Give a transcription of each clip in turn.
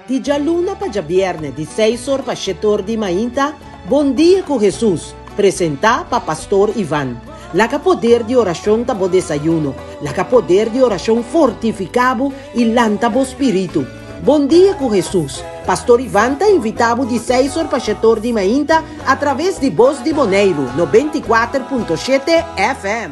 Di djaluna pa djabièrnè di seis or pa shete or di mainta, Bon Dia ku Hesus, presentá pa Pastor Ivan. Laga poder di orashon ta bo desayuno, laga poder di orashon fortifiká bo i lanta bo spiritu. Bon Dia ku Hesus, Pastor Ivan ta invitá bo di seis or pa shete or di mainta atraves di Bos di Boneiru 94.7 FM.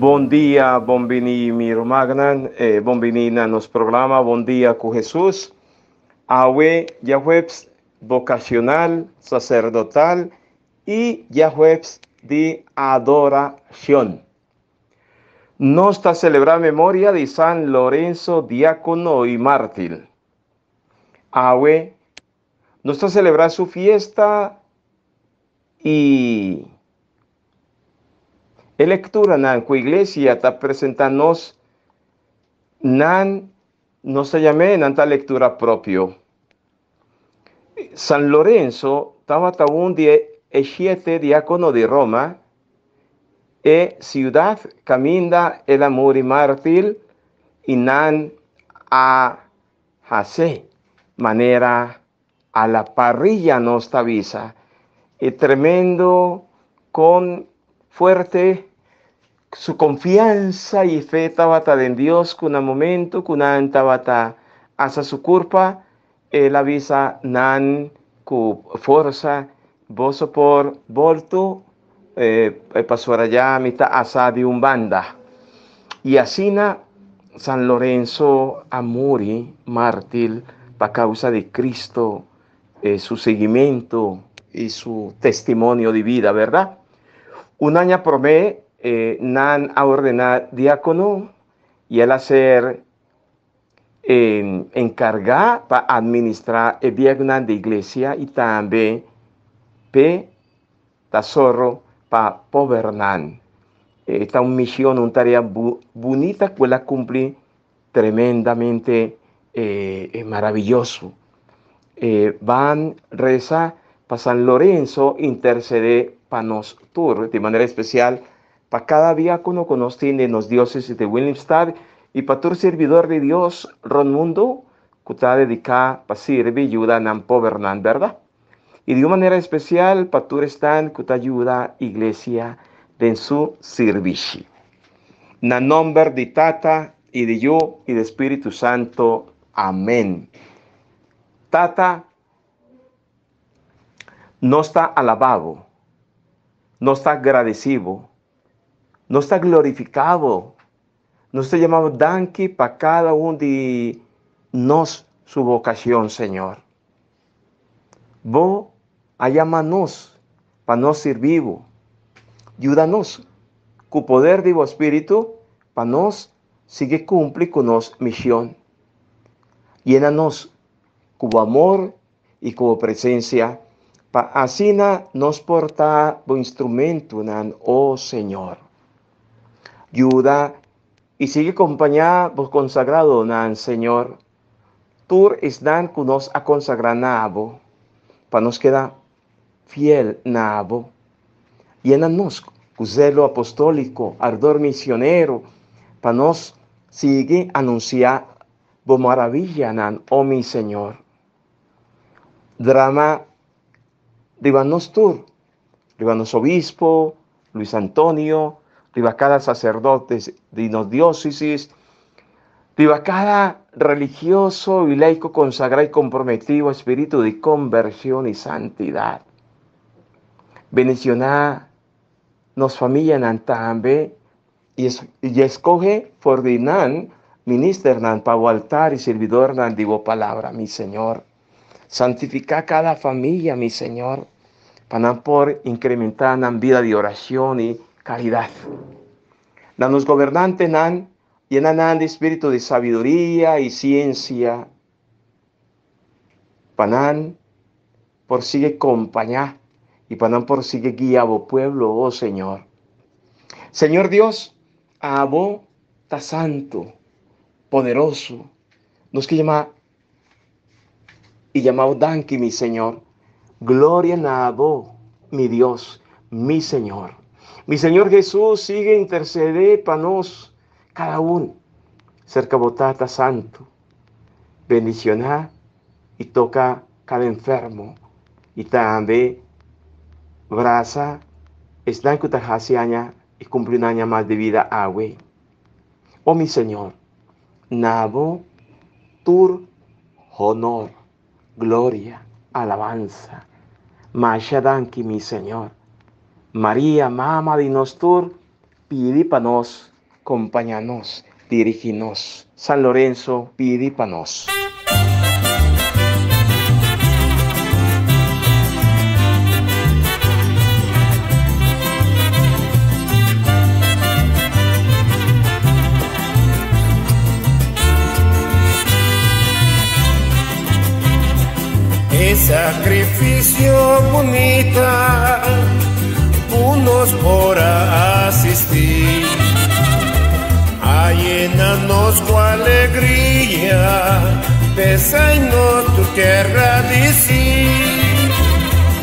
Bon dia, bon bini mi rumannan, bon bini na nos programa Bon Dia ku Hesus. Awe djahuebs vocacional, sacerdotal y djahuebs di adoracion. Nos ta celebra memoria di San Lorenzo diacono y martil. Awe nos ta celebra su fiesta y e lecturanan cu iglesia ta presenta nos nan nos ta yam'e nan ta lectura propio. San Lorenzo tabata un di e siete diákono di Roma, e siudat kaminda el a muri mártir i nan a hasi manera a la parrilla nos ta bisa. E tremendo kon fuerte su confianza y fe tabata den Dios ku na momento ku nan tabata asa su kurpa, el a bisa nan ku forsa, boso por boltu pasobra ya mi ta asa di un banda. Y asina San Lorenzo a muri mártir pa causa di Cristo, su seguimento y su testimonio di vida, verdad? Un aña promé nan a ordená diákono i el a ser enkargá pa administrá e biennan di iglesia i tambe p'e ta sòru pa pobernan. E ta un mishon, un tarea bunita ku el a kumpli tremendamente maraviyoso. Ban resa pa San Lorenzo intercede pa nos tur, di manera especial pa cada diácono cu nos tin den nos diócesis di Willemstad y pa tur servidor di Dios rond mundo cu ta dedica pa sirbi y yuda nan pobernan, berda? Y di un manera especial pa tur esnan cu ta yuda Iglesia den su sirbishi. Na nomber di Tata y di Yu y di Spiritu Santo. Amen. Tata, nos ta alabá bo, nos ta gradisí bo, nos ta glorifiká bo, nos ta yama bo danki pa kada un di nos su vokashon, Señor. Bo a yama nos pa nos sirbi bo. Yuda nos ku poder di bo Spiritu pa nos sigui kumpli ku nos mishon. Yena nos ku bo amor i ku bo presensia, pa asina nos por ta bo instrumentunan, o Señor. Yuda i sigui kompañá bo konsagradonan, Señor, tur esnan ku nos a konsagrá na bo, pa nos keda fiel na bo. Yena nos ku zelo apostóliko, ardor misionero, pa nos sigui anunsiá bo maravillanan, o mi Señor. Drama riba nos tur, riba nos obispo, Luis Antonio, riba kada saserdote di nos diósesis, riba kada religioso i laiko konsagrá i komprometí ku espíritu di konvershon i santidat. Bendishoná nos famianan tambe i eskohe for di nan ministernan pa bo altar i sirbidornan di bo palabra, mi Señor. Santifiká kada famia, mi Señor, pa nan por inkrementá nan bida di orashon i karidat. Na nos gobernantenan, yena nan di spiritu di sabiduria i siensia, pa nan por sigui kompañá i pa nan por sigui guia bo pueblo, o Señor. Señor Dios, abo ta santu, poderoso. Nos ke yama i yama bo danki, mi Señor. Gloria na abo, mi Dios, mi Señor. Mi Señor Jesús, sigui intercedé pa nos, kada un, serka bo Tata Santu. Bendicioná i toka kada enfermo i tambe brasa esnan ku ta hasi aña i kumpli un aña mas di bida awe. O mi Señor, na bo tur honor, gloria, alabansa. Masha danki mi Señor. Maria, mama di nos tur, pidi pa nos, kompaña nos, dirigi nos. San Lorenzo, pidi pa nos. E sacrificio bunita cu nos por a asisti a yena nos cu alegria, p'esey nos tur kier gradici.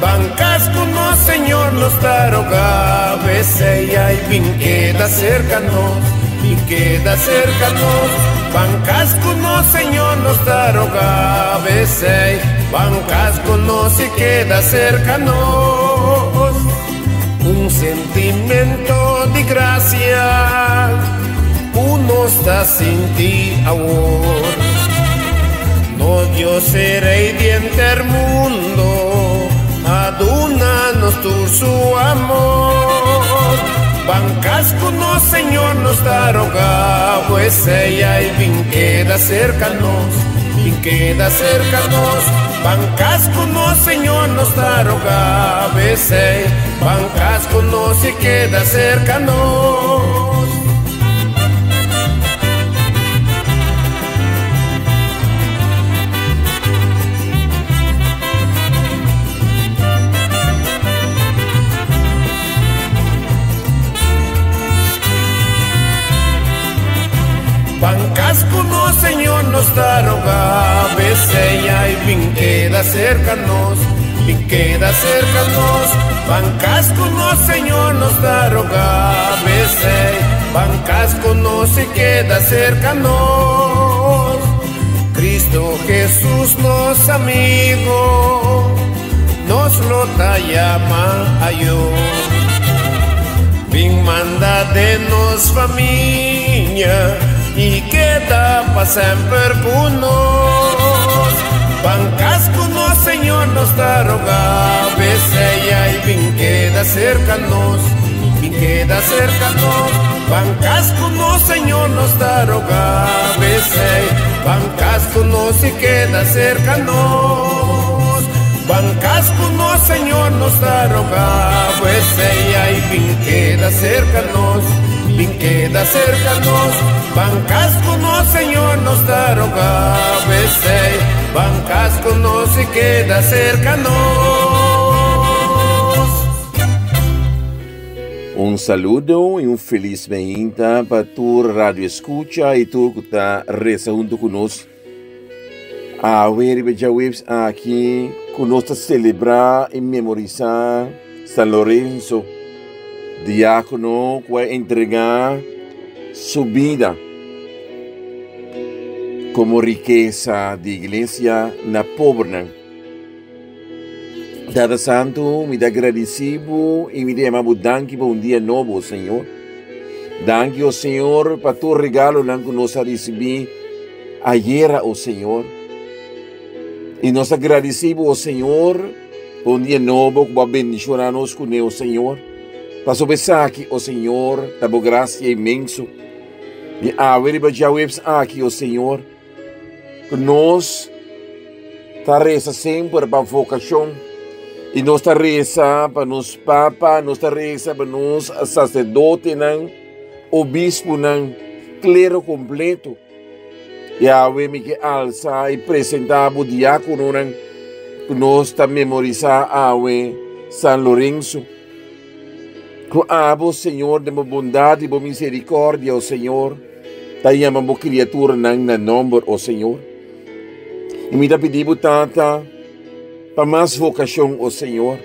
Ban cas cu nos Señor nos ta roga, p'esey ay bin keda cerca nos, bin keda cerca nos. Ban cas cu nos Señor nos ta roga, p'esey ban cas cu nos y keda cerca nos. Un sentimento di gracia cu nos ta sinti awor. Nos Dios e Rey di henter mundo a duna nos tur su amor. Ban cas cu nos Señor nos ta roga, pues ey ay bin keda cerca nos, bin keda cerca nos. Ban cas cu nos Señor nos ta roga, pues ey ban cas cu nos y keda cerca nos. Ban cas cu nos Señor nos ta roga, p'esey ay bin keda cerca nos, bin keda cerca nos. Ban cas cu nos Señor nos ta roga, p'esey ban cas cu nos y keda cerca nos. Cristo Jesús nos amigo, nos lo ta yama ayo. Bin manda den nos famia y keda pa semper cu nos. Ban cas cu nos Señor nos ta roga, p'esey ay bin keda cerca nos, bin keda cerca nos. Ban cas cu nos Señor nos ta roga, p'esey ban cas cu nos y keda cerca nos. Ban cas cu nos Señor nos ta roga, p'esey ay bin keda cerca nos, bin keda cerca nos. Ban cas cu nos Señor nos ta roga, p'esey ban cas cu nos y keda cerca nos. Un saludo y un feliz meinta pa tur radio escucha y tur cu ta reza hunto cu nos. Awe riba djaweps aki cu nos ta celebra y memorisa San Lorenzo, diacono cu a entrega su bida como rikesa di iglesia na pobernan. Tata Santu, mi ta gradisí bo i mi ta yama bo danki pa un dia nobo, Señor. Danki, o Señor, pa tur regalonan ku nos a risibí ayera, o Señor. I nos ta gradisí bo, o Señor, pa un dia nobo ku bo a bendishoná nos kuné, o Señor. Pasobra esaki, o Señor, ta bo grasia inmenso. I awe riba djaweps aki, o Señor, Ku nos ta resa semper pa vokashon i nos ta resa pa nos papa, nos ta resa pa nos saserdotenan, obispunan, klero kompleto. Yahweh mi ke alsa i presentá bo diákononan ku nos ta memorisá awe. San Lorenzo. Ku abo, Señor, den bo bondat i bo miserikòrdia, o Señor, ta yama bo kriaturanan na nòmber, o Señor. I mi ta pidi bo, Tata, pa mas vokashon, o Señor.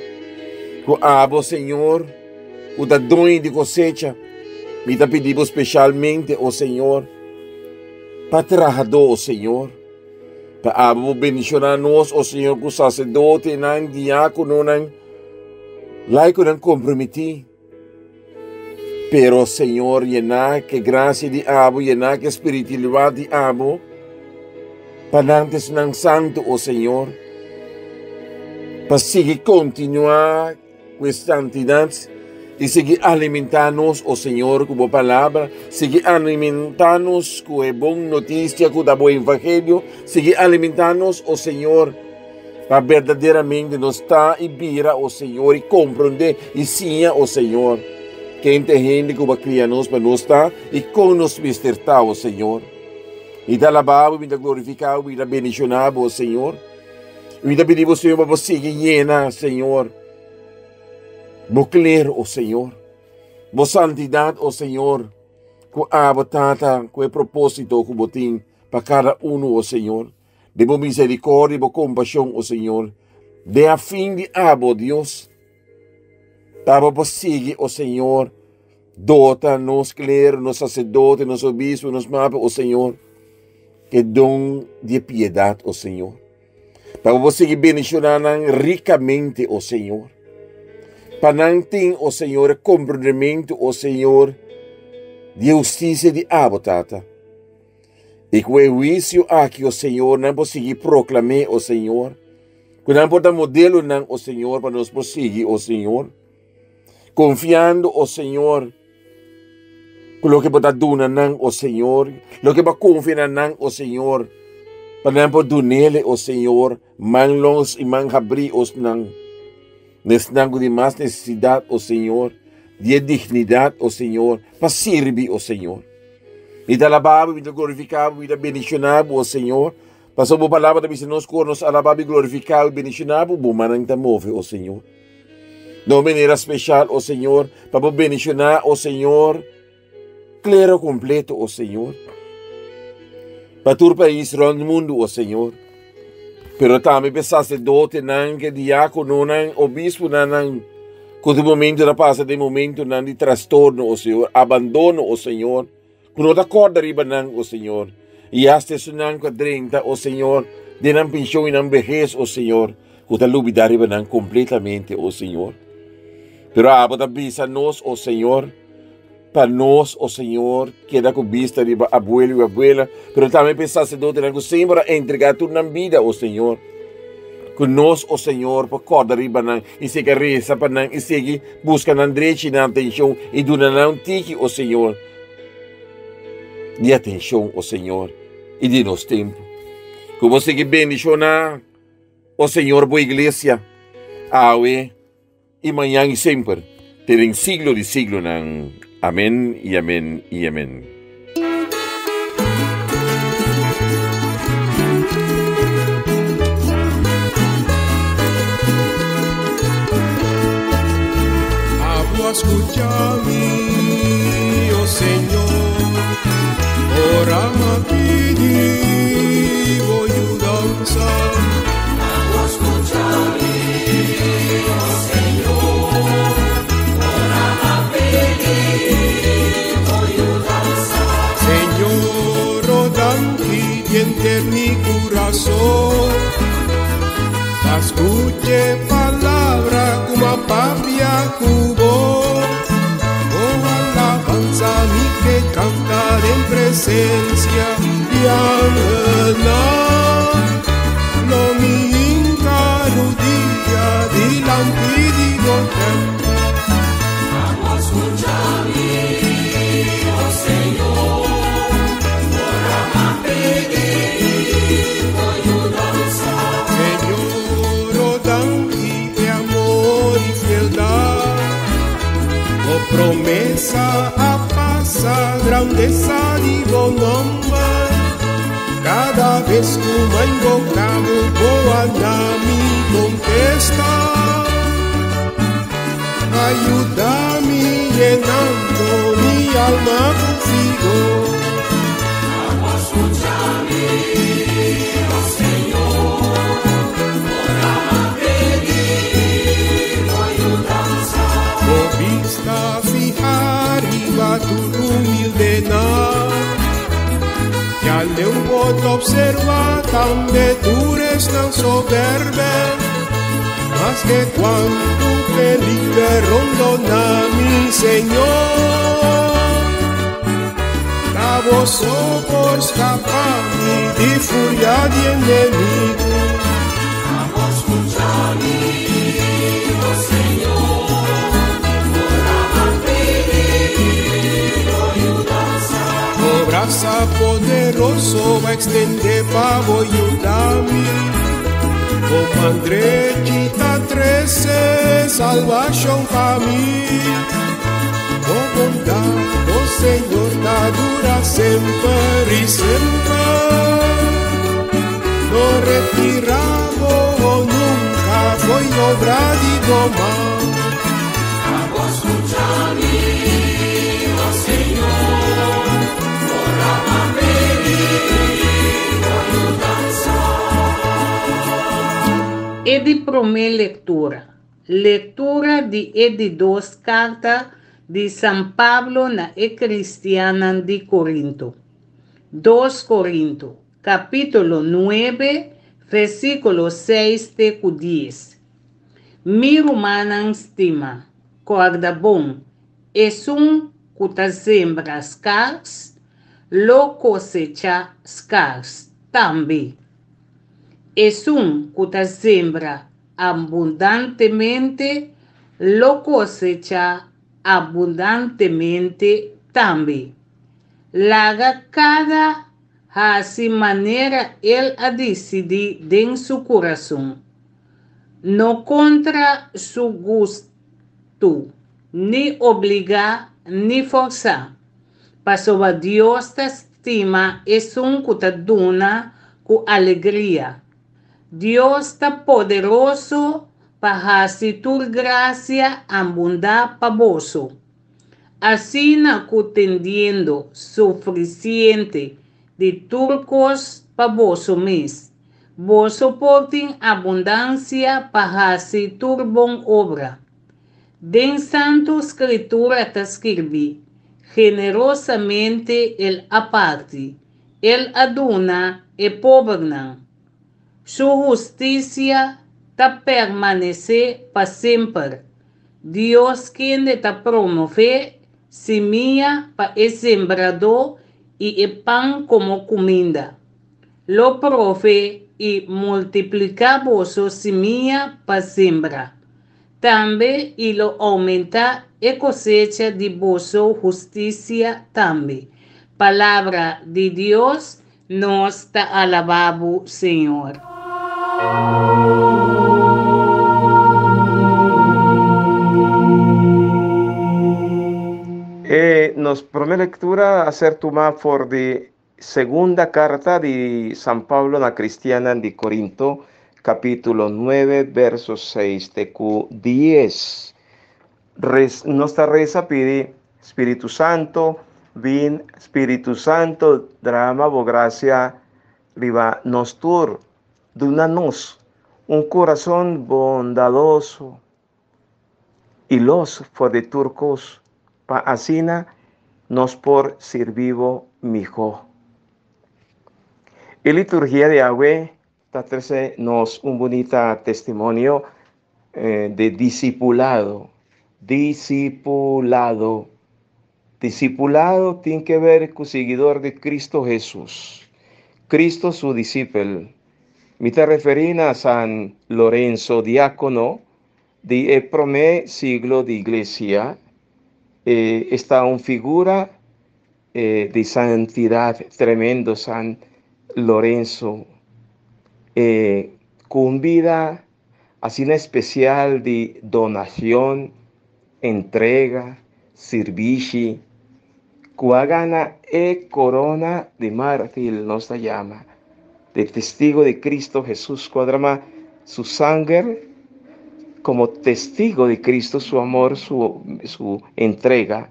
Ku abo, Señor, ku ta doño di kosecha, mi ta pidi bo speshalmente, o Señor, pa trahadó, o Señor. Pa abo bo bendishoná nos, o Señor, ku saserdotenan, diákononan, laikonan kompromití. Pero, Señor, yená ke grasia di abo, yená ke spiritualidat di abo, pa nan ta esnan santu, o Señor, pa sigui kontinuá ku e santidat i sigui alimentá nos, o Señor, ku bo palabra, sigui alimentá nos ku e bon notisia ku ta bo evangelio, sigui alimentá nos, o Señor, pa berdaderamente nos ta i bira, o Señor, i komprondé i siña, o Señor, ken ta e hende ku bo a kria nos pa nos ta i kon nos mester ta, o Señor. Mi ta alabá bo, mi ta glorifiká bo, mi ta bendishoná bo, o Señor. Mi ta pidi bo, Señor, pa bo sigui yena, Señor, bo klero, o Señor, bo santidat, o Señor, ku abo, Tata, ku e propósito ku bo tin pa kada unu, o Señor. Di bo misericordia y bo compasion, o Señor, den a fin di abo, Dios, pa bo por sigui, o Señor, dota nos clero, nos sacerdote, nos obispo, nos mapa, o Señor, e don di piedad, o Señor. Pa bo por sigui bendiciona nan ricamente, o Señor. Pa nan tin, o Señor, e comprendimento, o Señor, di husticia di abo, Tata. I ku e huisio aki, o Señor, nan por sigui proklam'é, o Señor. Ku nan por ta modelonan, o Señor, pa nos por sigui, o Señor. Konfiando, o Señor, ku loke bo ta duna nan, o Señor, loke bo a konfia na nan, o Señor, pa nan por dun'El, o Señor, man los i man habrí, o nan. Nesnan ku tin mas nesesidat, o Señor, di e dignidat, o Señor, pa sirbi, o Señor. Mi ta alabá bo, mi ta glorifiká bo, mi ta bendishoná bo, o Señor, pasobra bo palabra ta bisa nos ku ora nos alabá bo i glorifiká bo i bendishoná bo, bo mannan ta move, o Señor. Na un manera speshal, o Señor, pa bo bendishoná, o Señor, klero kompleto, o Señor, pa tur pais rònt mundu, o Señor, pero tambe pa e saserdotenan, ku e diákononan, obispunan, ku tur momento ta pasa den momentonan di trastorno, o Señor, abandono, o Señor, ku no ta kòrda riba nan, o Señor, i asta esunnan ku a drenta, o Señor, den nan penshon i nan behes, o Señor, ku ta lubidá riba nan kompletamente, o Señor. Pero abo ta bisa nos, o Señor, pa nos, o Señor, keda ku bista riba abuelo i abuela, pero tambe pa e saserdotenan ku semper a entregá tur nan bida, o Señor. Ku nos, o Señor, por kòrda riba nan i sigui resa pa nan i sigui buska nan drechi i nan atenshon i duna nan un tiki, o Señor, di atenshon, o Señor, i di nos tempu. Ku bo sigui bendishoná, o Señor, bo iglesia awe i mañan i semper, te den siglo di siglonan. Amen i amen i amen. Abo a scucha mi, oh Señor, ora m'a pidi bo yudansa. Abo a scucha mi, oh Señor, ora m'a pidi bo yudansa. Señor, oh danki di henter mi curason, pa scucha e palabra cu m'a papia cu bo. Oh alabanza mi ke canta den presencia di angelnan. Lo mi hinca rudia dilanti di bo tempel. Abo scucha mi, oh Señor, ora m'a pidi bo yudansa. Señor, oh danki p'e amor i fieldad. Bo promesa a pasa, grandesa di bo nomber. Cada bes cu m'a invoca bo, bo a na mi contesta. a yuda mi yenando mi alma ku vigor. Abo skucha mi, o Señor, ora m'a pidi bo yudansa. Bo bista fiha riba tur humildenan. Ya leu bo ta observá tambe tur esnan soberbe. Maske kuantu peliger rondoná mi, Señor, ta bo so por skapá mi di furia di enemigu. Abo skucha mi, o Señor, ora m'a pidi bo yudansa. Bo brasa poderoso b'a ekstendé pa bo yuda mi. Bo man drechi ta trese salbashon pa mi. Bo bondat, o Señor, ta dura semper i semper. No retirá bo nunka fo'i obra di bo man. Abo skucha mi, o Señor, ora m'a pidi bo yudansa. E di promé lektura. Lektura di e di dos karta di San Pablo na e kristiannan di Korinto. Dos Korinto, kapítulo nuebe, versíkulo seis te ku dies. Mi rumannan stima, kòrda bon, esun ku ta sembra skars, lo kosechá skars tambe. Esun ku ta sembra abundantemente, lo kosechá abundantemente tambe. Laga kada hasi manera el a disidí den su kurason, no kontra su gustu, ni obligá ni fòrsá, pasobra Dios ta stima esun ku ta duna ku alegria. Dios ta poderoso pa hasi tur grasia abundá pa boso, asina ku tendiendo sufisiente di tur kos pa boso mes, boso por tin abundansia pa hasi tur bon obra. Den Santu Skritura ta skirbí, Generosamente el a parti, el a duna e pobernan. Su hustisia ta permanesé pa semper. Dios kende ta promové simia pa e sembradó i e pan komo kuminda, lo prové i multipliká boso simia pa sembra. Tambe i lo oumentá e kosecha di boso hustisia tambe. Palabra di Dios, Nos ta alabá bo, Señor. E nos promé lektura a ser tumá for di segunda karta di San Pablo na kristiannan di Korinto, kapítulo nuebe, verso seis te ku dies. Res, nos ta resa pidi Spiritu Santo, bin Spiritu Santo, drama bo gracia riba nos tur. Duna nos un corazon bondadoso y los for di tur cos, pa asina nos por sirbi bo miho. E liturgia di awe Ta trece nos un bunita testimonio di discipulado. Discipulado. Discipulado tin que ver cu siguidor di Cristo Jesus. Cristo su discipel. Mi ta referi na San Lorenzo Diacono di e prome siglo di Iglesia. E esta un figura di santidad tremendo San Lorenzo e cu un bida asina especial di donacion, entrega, sirbishi, cu a gana e corona di martil nos ta yama, di testigo di Cristo Jesus cu a drama su sanger. Como testigo di Cristo, su amor, su entrega.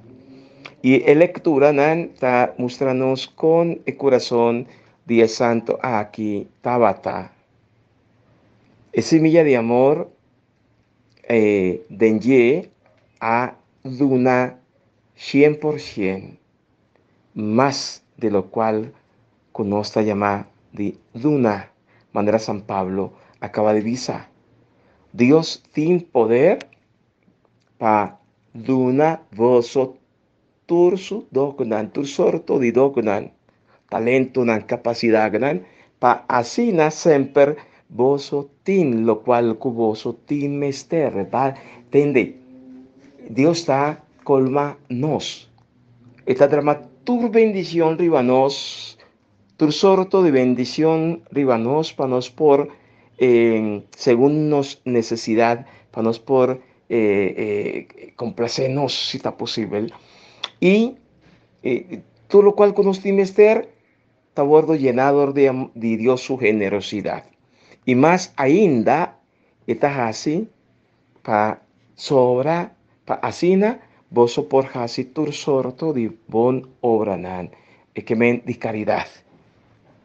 I e lekturanan ta mustra nos kon e kurason di e santo aki tabata. E similla di amor den dje a duna 100% mas di lokual ku nos ta yama di duna, manera San Pablo a kaba di bisa. Dios tin poder pa duna boso tur su donnan, tur sorto di donnan, talentonan, kapasidatnan, pa asina semper boso tin lokual ku boso tin mester. Pa tende, Dios ta kolma nos. E ta drama tur bendishon riba nos, tur sorto di bendishon riba nos, pa nos por, segun nos nesesidat, pa nos por komplasé nos, si ta posibel. I tur lokual ku nos tin mester ta wòrdu yená dor di Dios su generosidat. I mas ainda e ta hasi pa sobra, pa asina boso por hasi tur sorto di bon obranan, e ke men di karidat.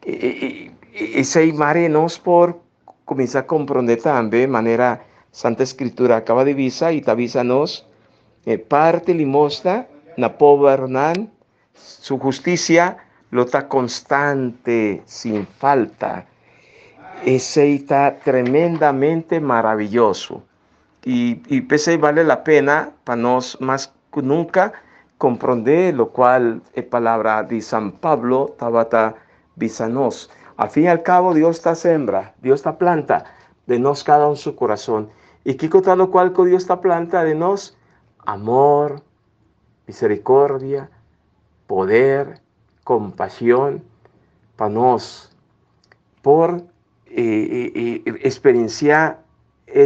Esei mare nos por kuminsá komprondé tambe manera Santa Skritura a kaba di bisa i ta bisa nos, Parti limosna na pobernan, su hustisia lo ta konstante sin falta. Esei ta tremendamente maraviyoso. I p'esei bale la pena pa nos mas ku nunka komprondé lokual e palabra di San Pablo tabata bisa nos. Al fin i al kabo Dios ta sembra, Dios ta planta den nos kada un su kurason. I kiko ta lokual ku Dios ta planta den nos? Amor, misericordia, poder, compasión pa nos por experiencia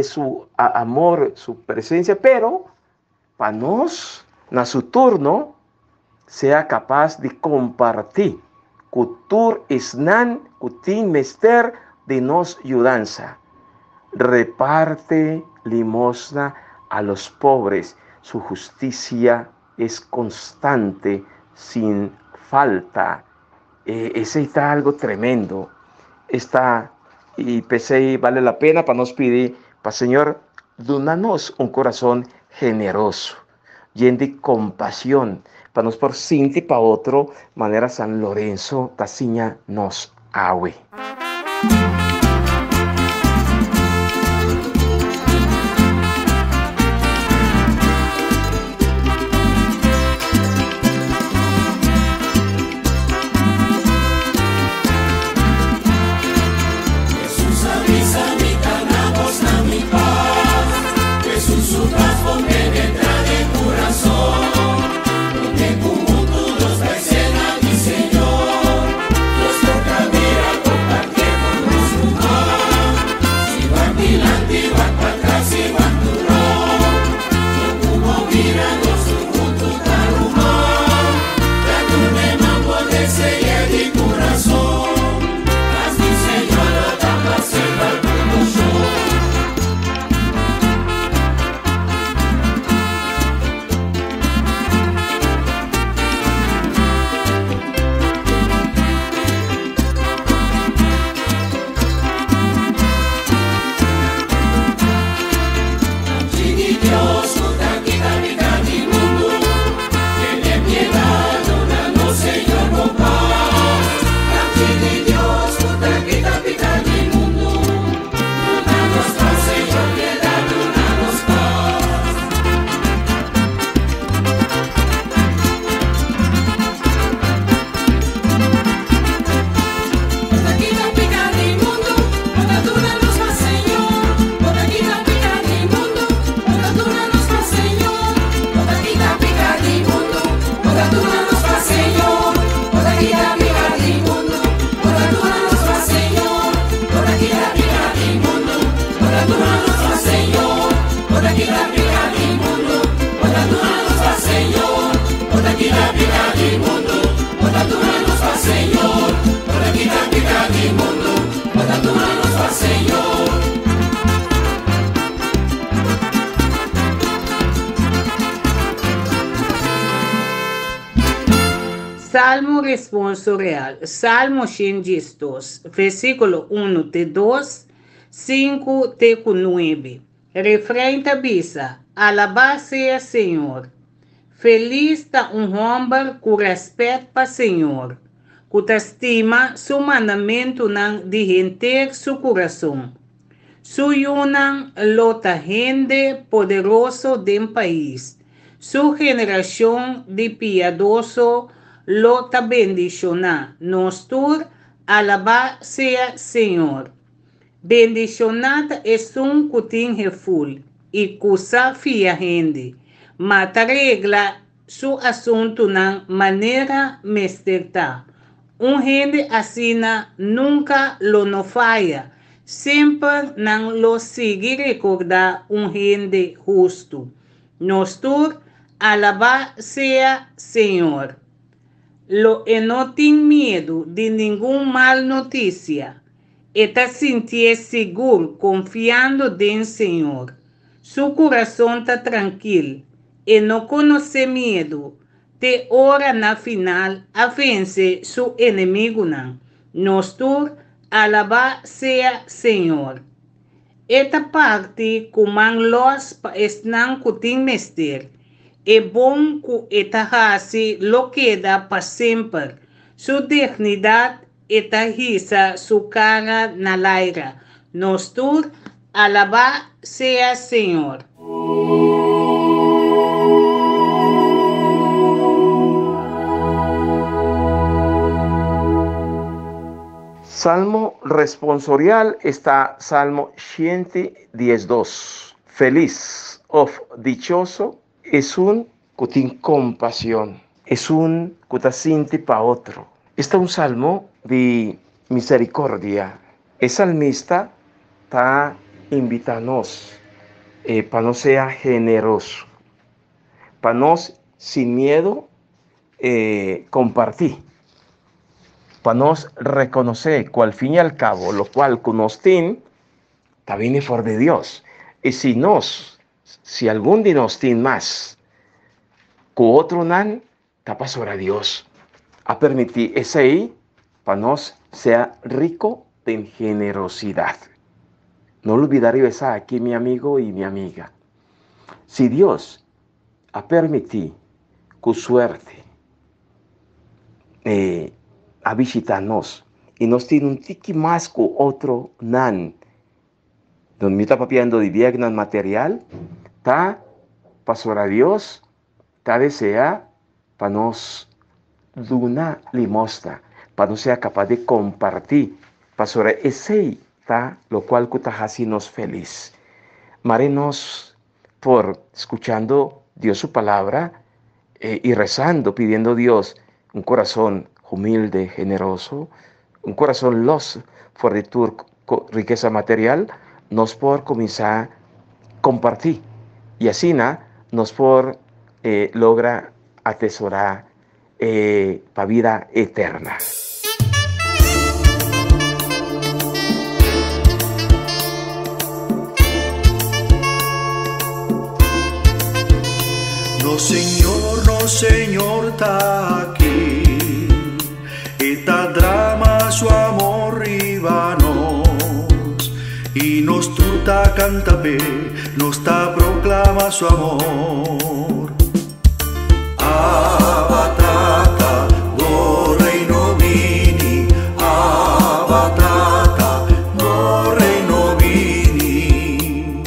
su amor, su presencia, pero pa nos na su turno sea capaz di comparti cu tur esnan cu tin mester di nos yudansa. Reparte limosna a los pobres, su justicia es constante sin falta. Esei ta algo tremendo. Esta y p'esei bale la pena pa nos pidi pa Señor duna nos un corazon generoso, yen di compasión, pa nos por sinti pa otro manera San Lorenzo ta siña nos awe. Salmo responsorial, Salmo 112, versíkulo 1 te 2, 5 te ku 9. Refrein ta bisa, Alabá sea Señor. Felis ta un hòmber ku rèspèt pa Señor, ku ta stima su mandamentunan di henter su kurason. Su yunan lo ta hende poderoso den pais, su generashon di piadoso lo ta bendishoná. Nos tur, alabá sea Señor. Bendishoná ta esun ku tin heful i ku sa fia hende, ma ta regla su asuntunan manera mester ta. Un hende asina nunka lo no faya, semper nan lo sigui rekordá un hende hustu. Nos tur, alabá sea Señor. Lo e no tin miedu di ningun mal notisia. E ta sintié sigur konfiando den Señor. Su kurason ta trankil, e no konosé miedu, te ora na final a vense su enemigunan. Nos tur, alabá sea Señor. E ta parti ku man lòs pa esnan ku tin mester. E bon ku e ta hasi lo keda pa semper. Su dignidat e ta hisa su kara na laira. Nos tur, alabá sea Señor. Salmo responsorial esta Salmo 112. Felis òf dichoso esun ku tin kompashon, esun ku ta sinti pa otro. Esta un salmo di misericordia. E salmista ta invitá nos pa nos sea generoso, pa nos sin miedo kompartí, pa nos rekonosé ku al fin i al kabo lokual ku nos tin ta bini for di Dios. I si nos, si algun di nos tin mas ku otronan, ta pasobra Dios a permití esei pa nos sea riko den generosidat. No lubidá riba esaki, mi amigo i mi amiga. Si Dios a permití ku suerte a bishitá nos i nos tin un tiki mas ku otronan, donde mi ta papiando di biennan material, ta pasobra Dios ta deseá pa nos duna limosna, pa nos sea kapas di kompartí, pasobra esei ta lokual ku ta hasi nos felis. Mare nos por skuchando Dios su palabra i rezando, pidiendo Dios un kurason humilde, generoso, un kurason los for di tur rikesa material, nos por kuminsá kompartí i asina nos por logra atesorá pa bida eterna. Nos Señor, nos Señor ta aki, E ta drama su amor riba nos, i nos tur ta kanta p'e, nos ta proklama su amor. Abba Tata, bo reino bini, Abba Tata, bo reino bini.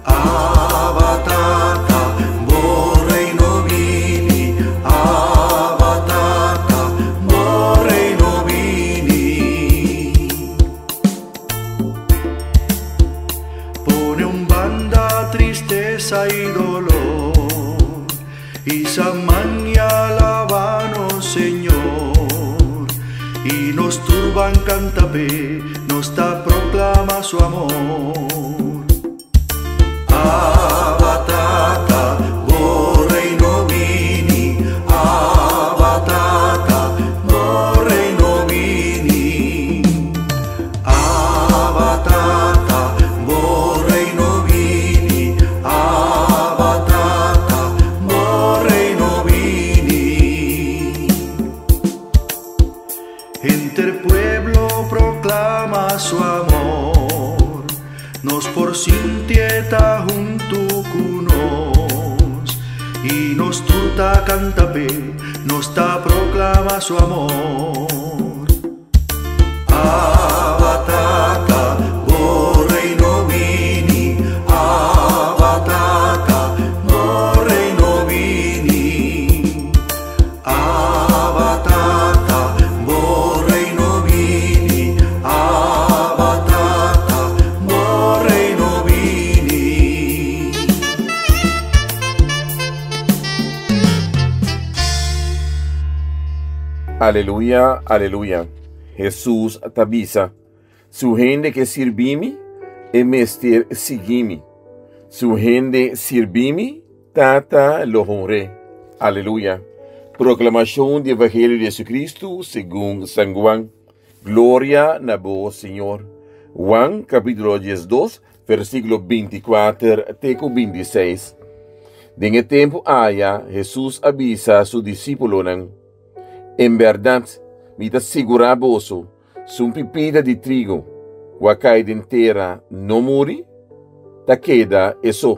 Abba Tata, bo reino bini, Abba Tata, bo reino bini. Pone un banda tristesa i dolor, Hisa man i alabá nos Señor, i nos tur ban kanta p'e, nos ta proklama su amor. Abba Tata, bo reino bini, Abba Tata, bo reino bini. Abba Tata, bo reino bini, Abba Tata, bo reino bini. ta canta p'e, nos ta proclama su amor. Abba Tata, bo reino bini, Abba Tata, bo reino bini. Abba Tata, bo reino bini, Abba Tata, bo reino bini. Aleluya, aleluya. Hesus ta bisa, Si un hende ke sirbi mi, e mester sigui mi. Si un hende sirbi mi, Tata lo honr'é. Aleluya. Proklamashon di Evangelio di Jesucristo segun San Juan. Gloria na bo, Señor. Juan kapítulo 12, versíkulo 24 te ku 26. Den e tempu aya, Hesus a bisa su disípulonan, En bèrdat, mi ta sigurá boso, Si un pipita di trigo ku a kai den tera no muri, ta keda e so.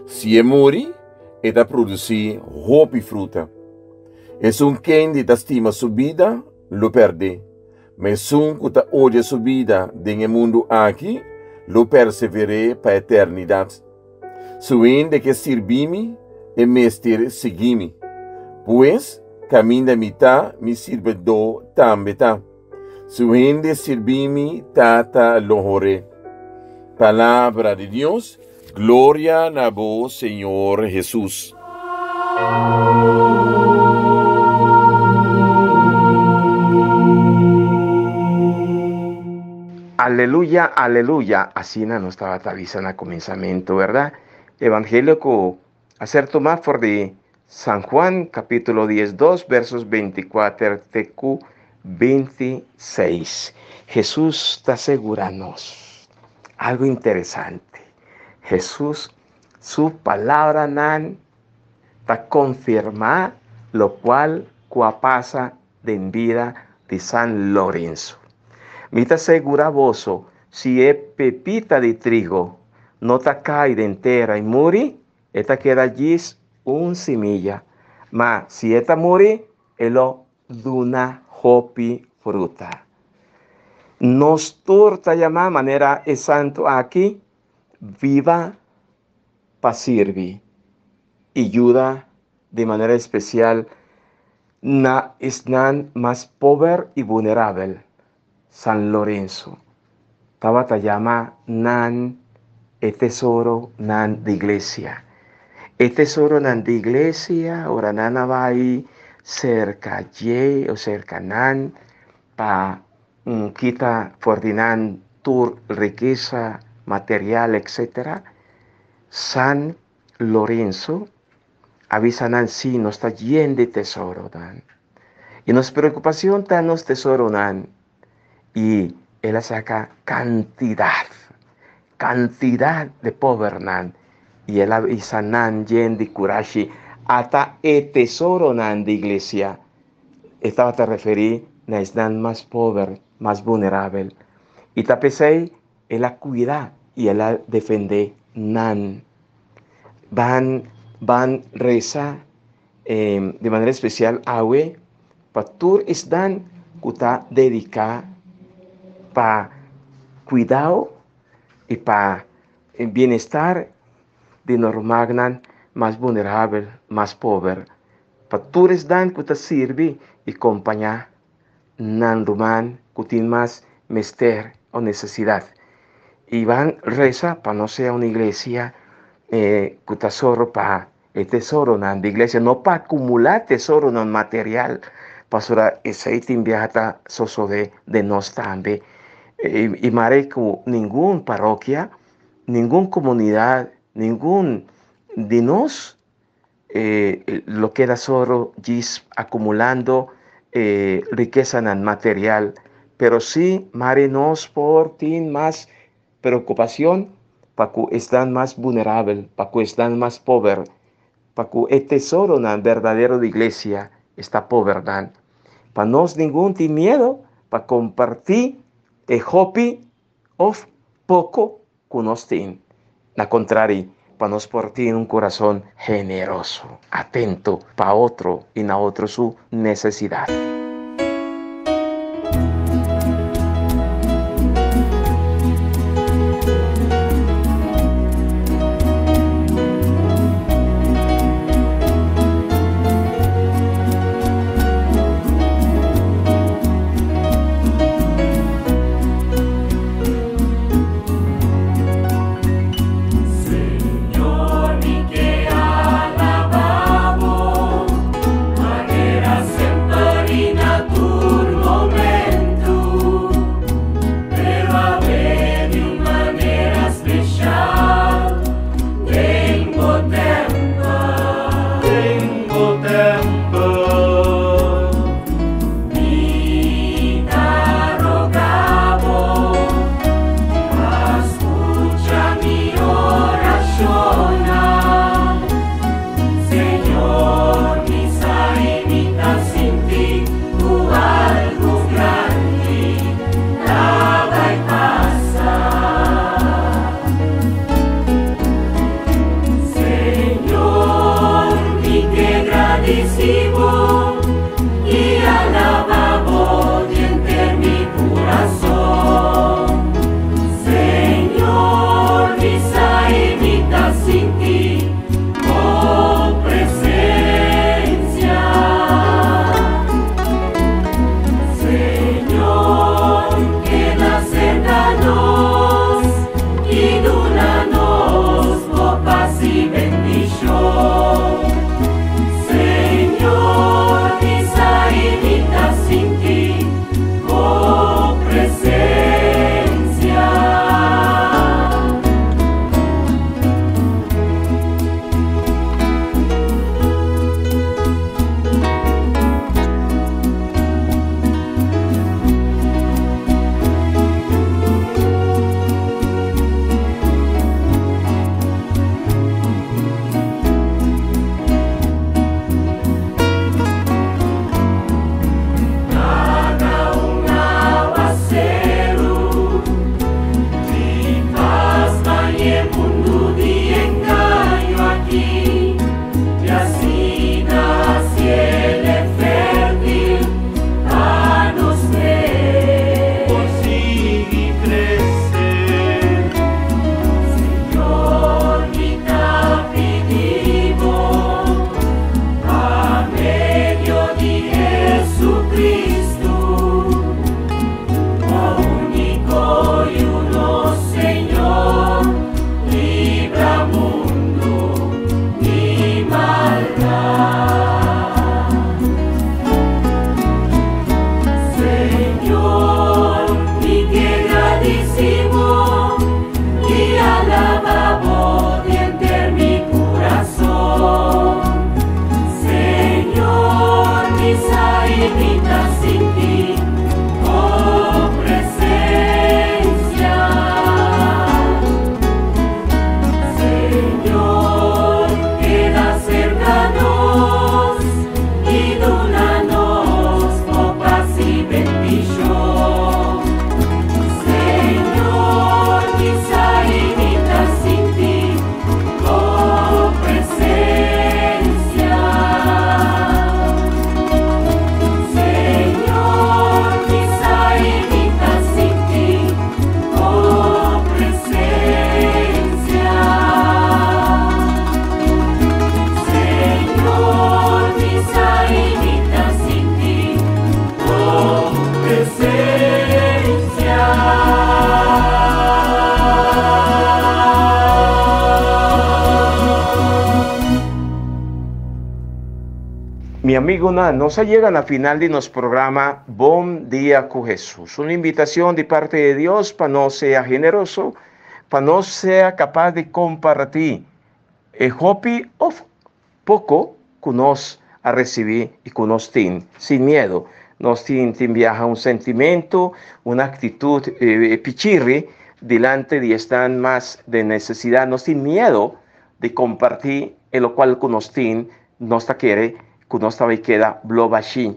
Si e muri, e ta produsí hopi fruta. Esun kende ta stima su bida lo pèrd'é, ma esun ku ta odia su bida den e mundu aki lo persever'é pa eternidat. Su hende ke sirbi mi, e mester sigui mi. Pues, kaminda mi ta, mi sirbidó tambe ta. Su hende sirbi mi, Tata lo hor'é. Palabra di Dios, Gloria na bo, Señor Hesus. Aleluya, aleluya, asina nos tabata bisa na kuminsamentu, bèrdat? Evangelio ku a ser tumá for di San Juan kapítulo diesdos versos bintikuater te ku bintiseis. Hesus ta segurá nos algu interesante. Hesus su palabranan ta konfirmá lokual ku a pasa den bida di San Lorenzo. Mi ta segura boso, si e pepita di trigo no ta kai den tera i muri, e ta keda djis un similla, ma si e ta muri, e lo duna hopi fruta. Nos tur ta yamá manera e santu aki, Biba pa sirbi i yuda di manera espesial na esnan mas pober i bunerabel. San Lorenzo tabata yama nan e tesoronan di iglesia. E tesoronan di iglesia ora nan a bai serka dje o serka nan pa kita for di nan tur rikesa material etcetera, San Lorenzo a bisa nan si nos ta yen di tesoronan y nos preocupacion ta nos tesoronan y el a saca cantidad, cantidad de pobernan y el a bisa nan yen di curashi ata e tesoronan di iglesia. E tabata referi na esnan mas pober, mas vulnerabel y ta pesey El a cuida y el a defende nan. Ban ban reza di manera especial awe pa tur esnan cu ta dedica pa cuidao y pa bienestar di nos rumannan mas vulnerabel, mas pober. Pa tur esnan cu ta sirbi y compaña nan ruman ku tin mas mester o nesesidat. I ban resa pa no sea un iglesia ku ta sòru pa e tesoronan di iglesia, no pa akumulá tesoronan material, pasobra esei tin biaha ta sosodé den nos tambe. I mare ku ningun parokia, ningun komunidat, ningun di nos lo keda soro djis akumulando rikesanan material, pero sí mari nos por tin mas preokupacion pa ku esnan mas bunerabel, pa ku esnan mas pober, pa ku e tesoronan berdadero di iglesia esta pobernan. Pa nos ningun tin miedo pa kompartí e hopi òf poko ku nos tin. Na kontrari, pa nos por tin un kurason generoso, atento pa otro i na otro su nesesidat. Señor, mi ke alabá bo, manera semper i na tur momentu, pero awe di un manera speshal den bo tèmpel. Den bo tèmpel. Mi ta roga bo pa skucha mi orashonnan. Señor, mi sa i mi ta sinti ku algu grandi ta bai pasa. Señor, mi ke gradisí bo i alabá bo di henter mi kurason. Señor, mi sa i mi ta sinti bo presensia. Señor, keda serka nos i duna nos bo pas i bendishon. Señor, mi sa i mi ta sinti bo presensia. Laga un awaseru di pas baña e mundu di engaño aki, i asina hasié fértil pa nos mes. Por sigui krese. Señor, mi ta pidi bo pa medio di Jesucristo, bo úniko Yu nos Señor, libra mundu di maldat. Señor, mi ke gradisí bo i alabá bo di henter mi kurason. Señor, mi sa i mi ta sinti bo presensia. Señor, keda serka nos i duna nos bo pas i bendishon. Señor, mi sa i mi ta sinti bo presensia. Señor, mi sa i mi ta sinti bo presensia. Señor, mi sa i mi ta sinti bo presensia. Mi amigunan, nos a yega na final di nos programa Bon Dia ku Hesus. Un invitashon di parti di Dios pa nos sea generoso, pa nos sea kapas di kompartí e hopi òf poko ku nos a risibí i ku nos tin, sin miedu. Nos tin tin biaha un sentimentu, un aktitut pichirri dilanti di esnan mas den nesesidat. Nos tin miedu di kompartí e lokual ku nos tin, nos ta kere ku nos ta bai keda blo bashí.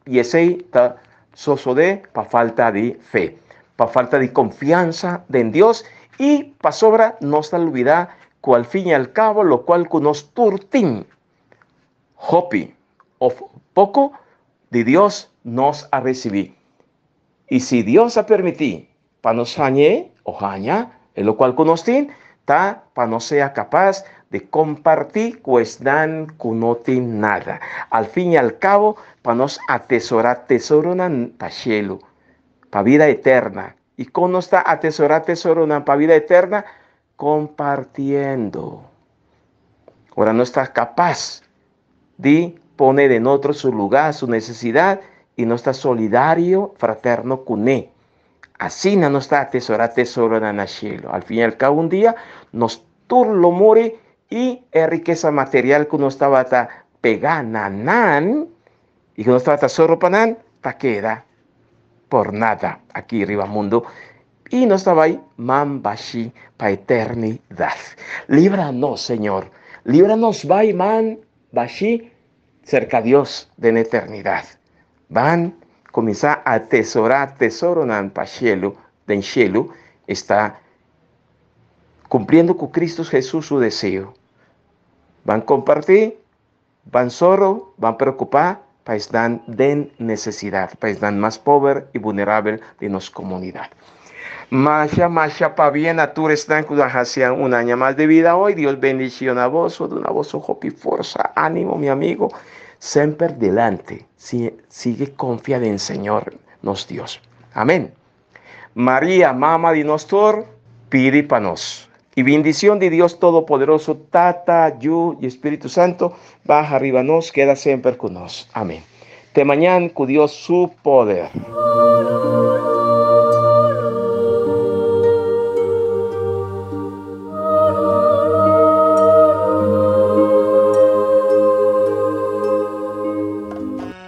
I esei ta sosodé pa falta di fe, pa falta di konfiansa den Dios i pasobra nos ta lubidá. ku al fin i al kabo lokual ku nos tur tin, hopi òf poko, di Dios nos a risibí. I si Dios a permití pa nos hañ'é o haña e lokual ku nos tin, ta pa nos sea kapas di kompartí ku esnan ku no tin nada. Al fin i al kabo, pa nos atesorá tesoronan pa shelu, pa bida eterna. I kon nos ta atesorá tesoronan pa bida eterna? Kompartiendo. Ora nos ta kapas di pone den otro su lugá, su nesesidat, i nos ta solidario, fraterno kuné. Asina nos ta atesorá tesoronan na shelu. Al fin i al kabo un dia nos tur lo muri i e rikesa material ku nos tabata pegá na nan i ku nos tabata sòru pa nan ta keda por nada aki riba mundu i nos ta bai man bashí pa eternidat. Libra nos, Señor, libra nos bai man bashí serka Dios den eternidat. Ban kuminsá atesorá tesoronan pa shelu, den shelu, esta kumpliendo ku Kristu Hesus su deseo. Ban kompartí, ban sòru, ban preokupá pa esnan den nesesidat, pa esnan mas pober i bunerabel di nos komunidat. Masha, masha pabien na tur esnan ku a hasi un aña mas di bida hoy. Dios bendiciona boso, duna boso hopi forsa, ánimo, mi amigo. Semper delante. Sigue konfia den Señor nos Dios. Amén. Maria, Mama di nos tur, pidi pa nos. I bindicion di Dios Todopoderoso, Tata, Yu i Spiritu Santo, baha riba nos, keda semper ku nos. Amén. Te mañan ku Dios su poder.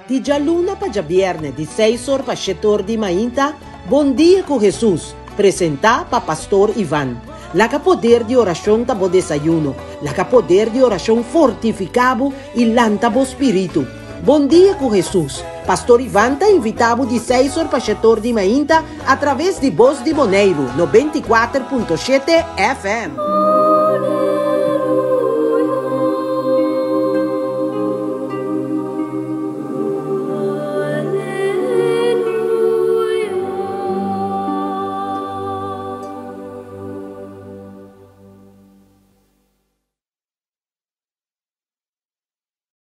Di djaluna pa djabièrnè di seis or pa shete or di mainta, Bon Dia ku Hesus, presentá pa Pastor Ivan. Laga poder di orashon ta bo desayuno, laga poder di orashon fortifiká bo i lanta bo spiritu. Bon Dia ku Hesus, Pastor Ivan ta invitá bo di seis or pa shete or di mainta atraves di Bos di Boneiru, 94.7 FM.